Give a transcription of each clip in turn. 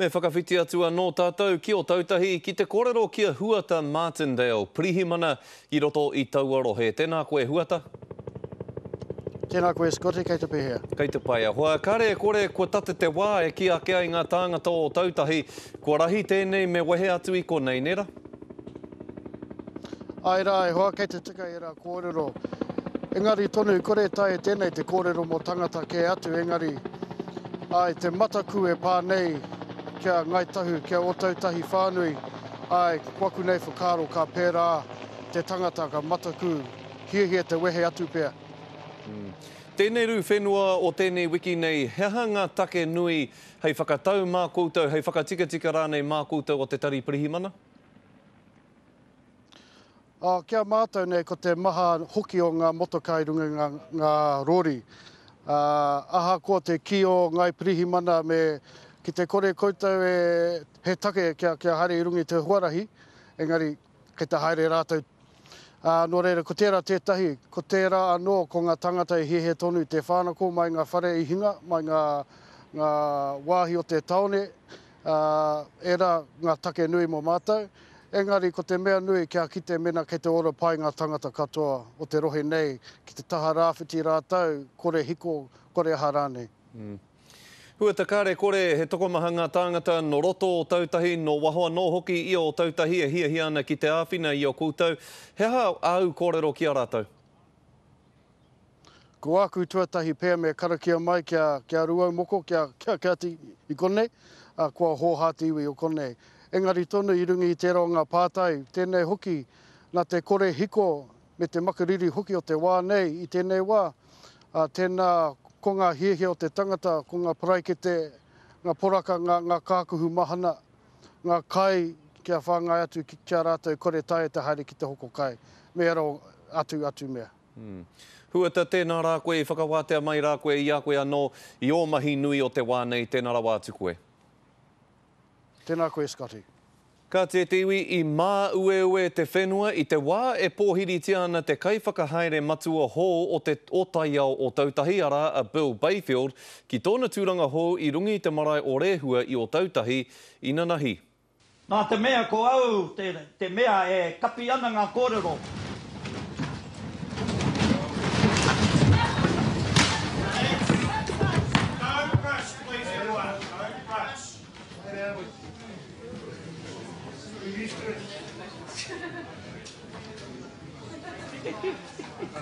Me whakawhiti atu anō tātou ki Ōtautahi ki te kōrero ki a Huata Martindale, pirihimana i roto i taua rohe. Tēnā koe Huata. Tēnā koe Scotty, kei te pēhea? Kei te pai a hoa. Kare e kore kua tata te wā e kī ake ai ngā tāngata o Ōtautahi, kua rahi tēnei me wehe atu i konei, nē rā? Āe rā, e hoa, kei te tika ērā kōrero. Engari tonu, kore e taea tēnei te kōrero mō tangata kē atu, engari, āe, te mataku e pā nei ki a Ngāi Tahu, ki a Ōtautahi whānui, āe, ko aku nei whakaaro ka pērā te tangata ka mataku, hiahia te wehe atu pea. Tēnei rū whenua o tēnei wiki nei, he aha ngā take nui hei whakatau mā koutou, hei whakatikatika rānei mā koutou o te Tari Pirihimana? Ā, ki a mātou nei ko te maha hoki o ngā motokā i runga i ngā, ngā rori. Ā, ahakoa te kī o Ngāi Pirihimana me ki te kore koutou e, he take kia, kia haere i runga i te huarahi, engari kei te haere rātou. Ā, nō reira ko tērā tētahi, ko tērā anō ko ngā tāngata e hiahia tonu te whānako mai ngā whare i hinga, mai ngā, ngā wāhi o te tāone, Ā, ērā ngā take nui mō mātou. Engari ko te mea nui kia kite mēnā kei te ora pai ngā tangata katoa o te rohe nei, ki te taha rāwhiti rātou, kore hiko, kore aha rānei. Huata kare kore, he tokomaha ngā tāngata nō roto o Tautahi, nō waho anō hoki i Ōtautahi e hiahia ana ki te āwhina i a koutou. He aha āu kōrero ki a rātou? Ko āku tuatahi pea me karakia mai kia, kia Rūaumoko, kia, kia, kia ti i konei, ā, kua hōhā te iwi o konei. Engari tonu i runga i tērā o ngā pātai, tēnei hoki, nā te kore hiko me te makariri hoki o te wā nei i tēnei wā, ā, tēnā ko ngā hiahia o te tangata, ko ngā paraikete, ngā poraka, ngā, ngā kākuhu mahana, ngā kai kia whāngai atu ki, ki a rātou kore taea te haere ki te hoko kai, me ērā atu, atu mea. Huata, tēnā rā koe i whakawātea mai rā koe i a koe anō i ō mahi nui o te wā nei, tēnā rawa atu koe. Tēnā koe Scotty. Kāti e te iwi, i māueue te whenua i te wā e pōhiritia ana te kaiwhakahaere matua hou o te o Taiao Ōtautahi, arā a Bill Bayfield, ki tōna tūranga hou i runga i te marae o Rehua i Ōtautahi, inanahi. Nā te mea ko au te, te mea e kapi ana ngā kōrero.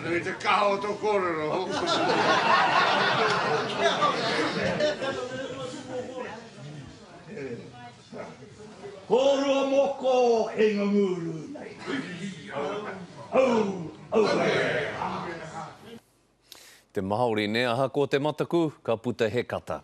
Nui te kaha o tō kōrero. Kōrua moko e nganguru nei. Au, auē! Te Māori, nē, ahakoa te mataku, ka puta he kata.